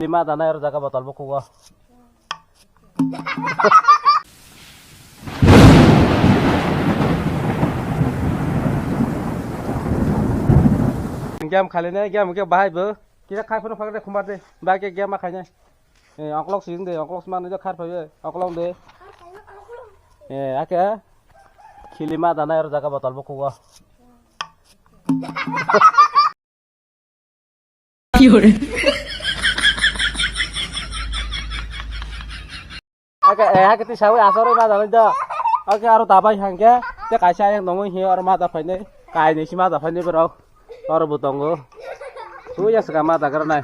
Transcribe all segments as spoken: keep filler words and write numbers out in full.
Lima dana ero jaga botol bo kugo. Game khali ne, game ke bahai bo. Kira khai phano phakre khumbar de. Ba ke game ma khai ne. Eh, oklok sing de, oklok sima ne khar phai. Oklok de. Eh, ake. Khili ma dana ero jaga botol bo kugo. Oke, eh, hake twi sawi asarwi ma janai da. Oke, aro dabai hangke, te kaisa ayang nongoi he aro ma da phainai, kainwi si ma da phainai borok. Oro bo tongo. Twi ya swkang ma da gra nai.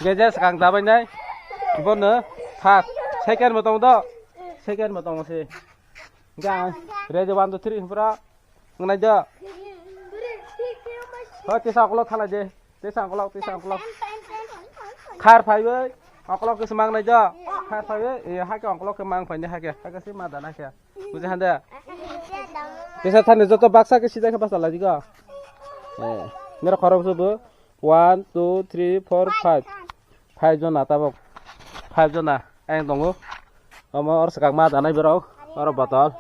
Ge je swkang dabai nai. Bono first, second bo tongo do. Second bo tongo se. Ga, ready, one, two, three, pura. Ngnai do. Ho, tisa ukolok thalai de. Tisa ukolok, tisa ukolok. Khar phaiwi. Ukolok ke semang nai do. Khar phaiwi. E, hake ukolok ke mang phaini hake. Hake si ma dana khe. Buji hande. Tisa thani joto baksa ke sida khe basa lai digo. Eh, nero khorok subu. One, two, three, four, five. Five jona tabok. Five jona ayang tongo. Omo oro swkang ma danai borok. Oro botol.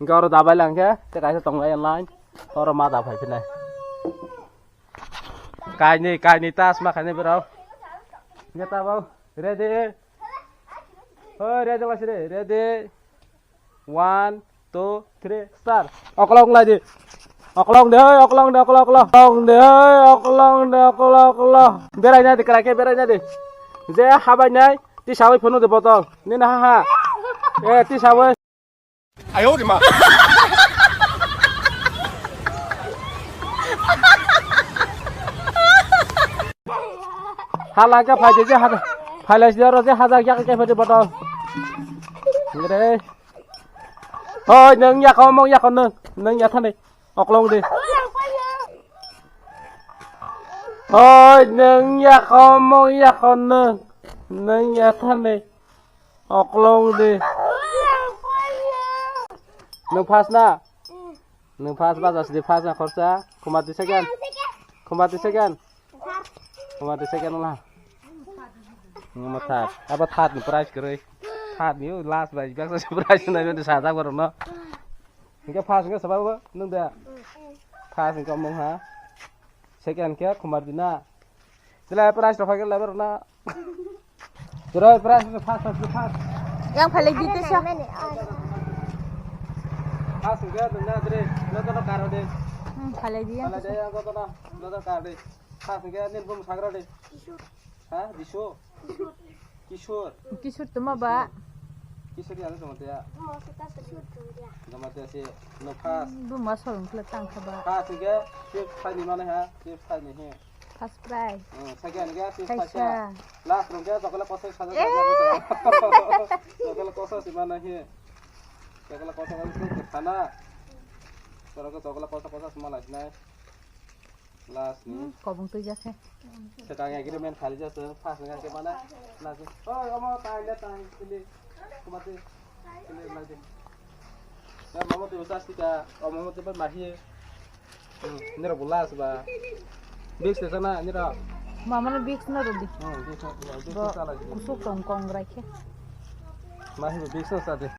Hingke oro dabai langkhe. Tei kaisa tongo ayang line. Oro ma da phai phinai. Kainwi, kainwi tas ma khainai borok. Hingke tabok. Ready. Hoi, ready lasi re. Ready. One, two, three, start. Okolong lai di. Okolong de, oi, okolong de, okolong, okolong. Okolong de, oi, okolong de, okolong, okolong. Berai na di, krai khe berai na di. Je habai nai, ti sawi phunu de botol. Nini ha ha. Eh, ti sawi. Ayo de ma. Hala ke phai de je haja. Phai lai si oro je haja yak ke phai de botol. Ngre. Hoi, nwng yakho, mong yakho nwng. Nwng yathani. Okolong di. Hoi, nwng yakho, mong yakho nwng. Nwng yathani. Okolong di. Nwng first na? Nwng first baja sidi first na khorsa. Khumati second. Khumati second. Khumati second la. Nwng ma third. Abo third ni prize kwrwi. Third ni last bai baksa prize nai mani sajak borok no. Hingke first hingke sababo nwng de. First hingke omong ha. Second ke Khumar Dina. Sila prize rok hingke lebar na. Sila prize hingke first, first, first. Yang paling gitu sih. First hingke nungna dre, nungna karo de. Hmm, paling dia. Paling dia yang kau tona, nungna karo de. First hingke nin bum sagra de. Ha, Jisu. Kishore. Kishore tuma ba. Kishore ano tuma tia. Tuma tia si no first. Buma sorong kle tang kha ba. First hingke chips thani mane ha, chips thani he. First prize. Hmm, second hingke chips kaisa. Last hingke chocolate kosa saja. Chocolate kosa si mane he. Chocolate kosa kosa si khana. Chocolate kosa kosa si mane sinai. Last ni. Hmm, kobong twi jakhe. Sekang agreement khali jasa, first ni kake mana? Last ni. Oi, omo tai le tai, sili. Kumati. Sili lagi. Ya, mama tu usah sih, omo tu pun mahir. Hmm, ini ro bulas ba. Big station na, ini ro. Mama ni big na rodi. Hmm, big station, big station lagi. Kusuk tong kong rai khe. Mahir big station tadi.